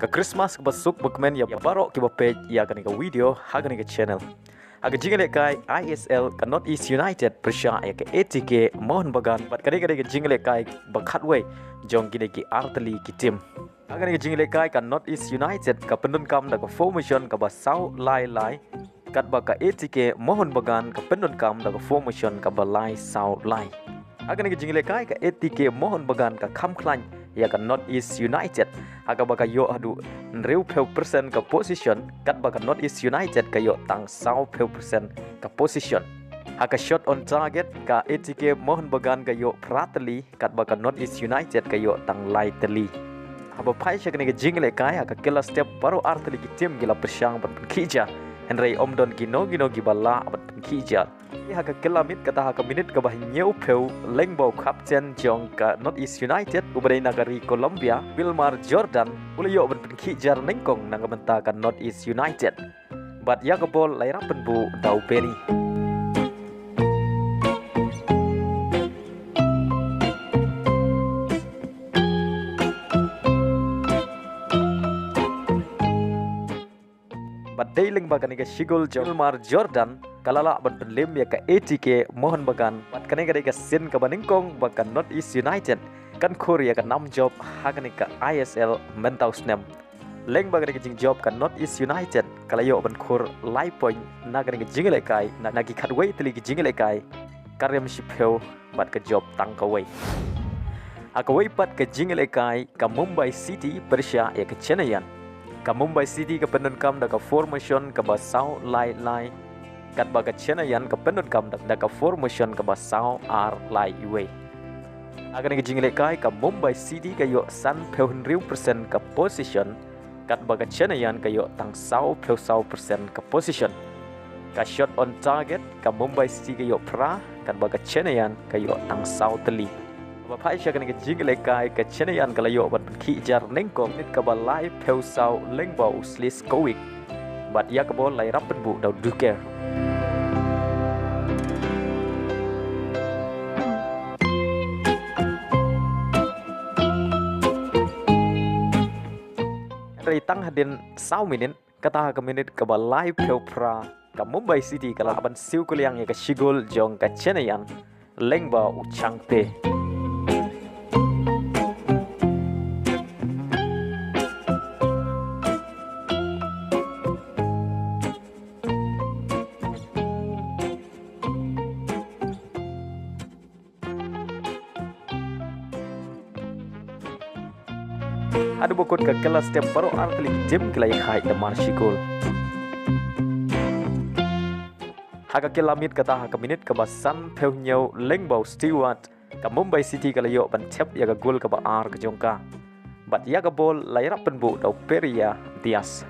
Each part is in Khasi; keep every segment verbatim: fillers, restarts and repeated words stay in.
Ka Christmas kaba suk bakmen ïa baroh kiba peit ïa kane ka video ha kane ka channel. Ha ka jingïalehkai I S L, ka North East United pyrshah ïa ka A T K Mohun Bagan, bad kane ka dei ka jingïalehkai ba khatwei jong kine ki artylli ki team. Ha kane ka jingïalehkai, ka North East United ka pyndonkam da ka formation kaba saw lai lai, katba ka A T K Mohun Bagan ka pyndonkam da ka formation kaba lai saw lai. Ha kane ka jingïalehkai, ka A T K Mohun Bagan ka kham khlaiñ ïa ka North East United, ha kaba ka ïoh haduh hynriewphew percent ka possession, katba ka North East United ka ïoh tang sawphew percent ka possession. Ha ka shot on target, ka A T K Mohun Bagan ka ïoh phra tylli, katba ka North East United ka ïoh tang lai tylli. Haba phai sha kane ka jingïalehkai, ha ka kylla step baroh artylli ki team ki la pyrshang ban pynkhih jar, hynrei ym don kino kino kiba lah ban pynkhih jar. Ha ka kylla miet, kata ha ka minit kaba hynñiewphew, lyngba u captain jong ka North East United, uba dei na ka ri Colombia, Wilmar Jordan, u la ïoh ban pynkhih jar nyngkong na ka bynta ka North East United. Bad ïa ka bol la ïarap pynbuh da u Benny. Bad dei lyngba kane ka shi gol jong Wilmar Jordan, ka la lah ban pynlem ïa ka A T K Mohun Bagan. Bad kane ka dei ka sien kaba nyngkong ba ka North East United kan khur ïa ka nam jop ha kane ka I S L mynta u snem. Lyngba kane ka jingjop, ka North East United ka la ïoh ban khur lai point na kane ka jingïalehkai, na, na ki khatwei tylli ki jingïalehkai, ka rem shiphew bad ka jop tang kawei. Ha kawei pat ka jingïalehkai, ka Mumbai City pyrshah ïa ka Chennaiyin. Ka Mumbai City ka pyndonkam da ka formation kaba saw lai lai, katba ka Chennaiyin ka pyndonkam da, da ka formation kaba saw ar lai iwei. Ha kane ka jingïalehkai, ka Mumbai City ka ïoh sanphew hynriew percent ka possession, katba ka Chennaiyin ka ïoh tang sawphew saw percent ka possession. Ka shot on target, ka Mumbai City ka ïoh phra, katba ka Chennaiyin ka ïoh tang saw tylli. Haba phai sha kane ka jingïalehkai, ka Chennaiyin ka la ïoh ban pynkhih jar nyngkong, minit kaba laiphew saw, lyngba u Sliskowic. Bad ïa ka bol la ïarap pynbuh da u Duker. Hynrei tang hadien saw minit, kata ha ka minit kaba laiphew phra, ka Mumbai City ka lah ban siew kylliang ïa ka shi gol jong ka Chennaiyin, lyngba u Chhangte. Haduh ba kut ka kylla step, baroh artylli ki team ki la ïakhaid da mar shi gol. Ha ka kylla miet, kata ha ka minit kaba sanphew hynñiew, lyngba u Stewart, ka Mumbai City ka la ïoh ban thep ïa ka gol kaba ar ka jong ka. Bad ïa ka bol la ïarap pynbuh da u Pereira Diaz.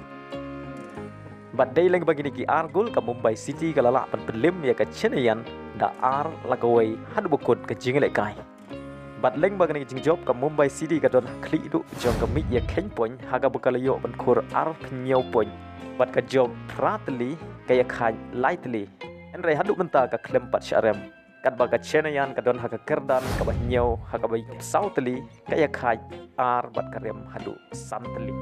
Bad dei lyngba kine ki ar gol, ka Mumbai City ka la lah ban pynlem ïa ka Chennaiyin da ar la kawei haduh ba kut ka jingïalehkai. Bad lyngba kane ka jingjop, ka Mumbai City ka don ha khlieh duh jong ka miej ïakheiñ point, ha kaba ka la ïoh ban khur arphew hynñiew point. Bad ka jop phra tylli, ka ïakhaid lai tylli. Hynrei haduh mynta ka khlem pat shah rem. Katba ka Chennaiyin ka don ha ka kyrdan kaba hynñiew, ha kaba ïoh saw tylli, ka ïakhaid ar bad ka rem haduh san tylli.